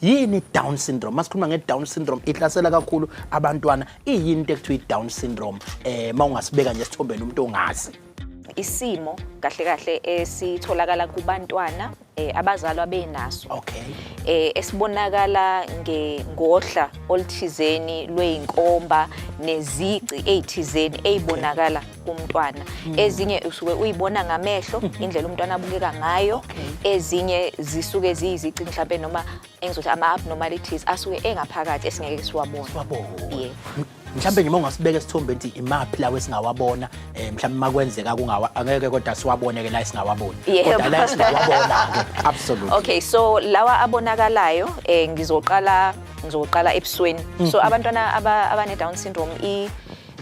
Yini Down syndrome? Masikhuluma nge-Down syndrome, ihlasela kakhulu abantwana. Iyini into ekuthiwa i-Down syndrome? Mawungasibeka nje esithombeni umuntu ongazi. Isimo kahle kahle esitholakala kubantwana abazalwa benaso. Esibonakala ngohla oluthizeni lweyinkomba nezici ezithizeni ezibonakala kumntwana. Ezinye usuke uyibona ngamehlo, indlela umntwana abukeka ngayo. Ezinye zisuke ziyizici mhlambe noma engizothi ama-abnormalities asuke engaphakathi esingeke siwabone. Siwabone. Yebo. Mhlambe nje ungasibeka esithombeni ukuthi imaphi lawo esingawabona, mhlambe makwenzeka kungawa angeke kodwa siwabone ke la esingawaboni. Kodwa la esingawabona ke, absolutely. Okay, so lawa abonakalayo, ngizoqala ebusweni. So abantwana abane Down syndrome,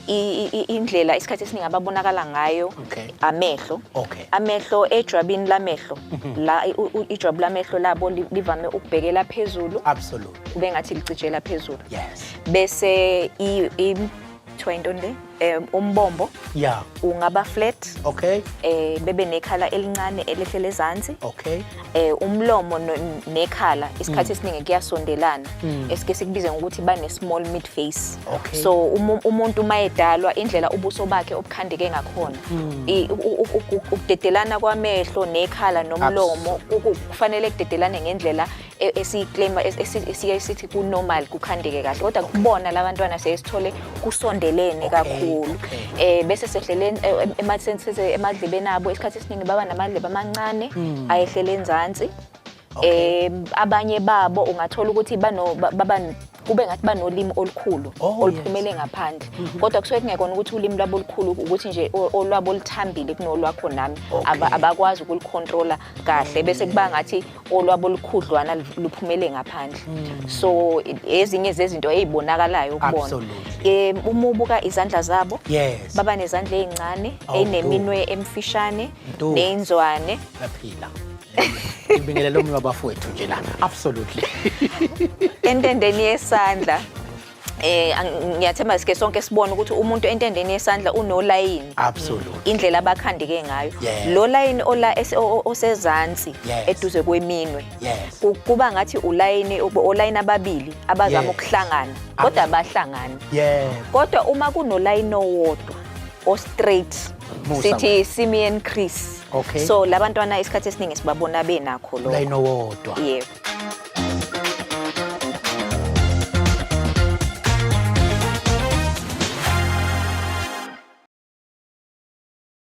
indlela isikhathi esiningi ababonakala ngayo, amehlo. Amehlo, ejwabini lamehlo la, ijwabu lamehlo labo livame ukubhekela phezulu. Kube ngathi licijela phezulu. Bese kuthiwa intoni le, umbombo ungaba flat. Bebe nekhala elincane elehlele ezansi. Umlomo nekhala isikhathi esiningi kuyasondelana, esike sikubize ngokuthi bane small mid face. So umuntu uma edalwa, indlela ubuso bakhe obukhandeke ngakhona, ukudedelana kwamehlo nekhala nomlomo kufanele kudedelane ngendlela esiyiclaim, esiye sithi ku normal, kukhandeke kahle, kodwa kubona labantwana siyesithole kusondelene kakhulu. Bese sehlele emadlebeni abo. Isikhathi esiningi baba namadlebe amancane ayehlele enzansi. Abanye babo ungathola ukuthi bano baba kube ngathi banolimi olukhulu oluphumele ngaphandle, kodwa kusuke kungekona ukuthi ulimi lwabo olukhulu, ukuthi nje olwabo oluthambile kunolwakho nami. Abakwazi ukulicontrola kahle, bese kuba ngathi olwabo olukhudlwana luphumele ngaphandle. So ezinye zezinto ey'bonakalayo ukubona. Uma ubuka izandla zabo, baba nezandla ey'ncane, ey'neminwe emfishane, Ntu. ney'nzwane. Yaphila. Ngibingelela omunye wabafowethu nje la. Absolutely. Entendeni yesandla, ngiyathemba sike sonke sibone ukuthi umuntu entendeni yesandla unolayini, indlela abakhandeke ngayo. Lo layini ola osezansi eduze kweminwe, kuba ngathi ulayini, olayini ababili abazama ukuhlangana, kodwa abahlangani. Kodwa uma kunolayini owodwa o-straight, Musa. sithi simian crease. So labantwana isikhathi esiningi sibabona benakho lokho. Layini owodwa. Yebo.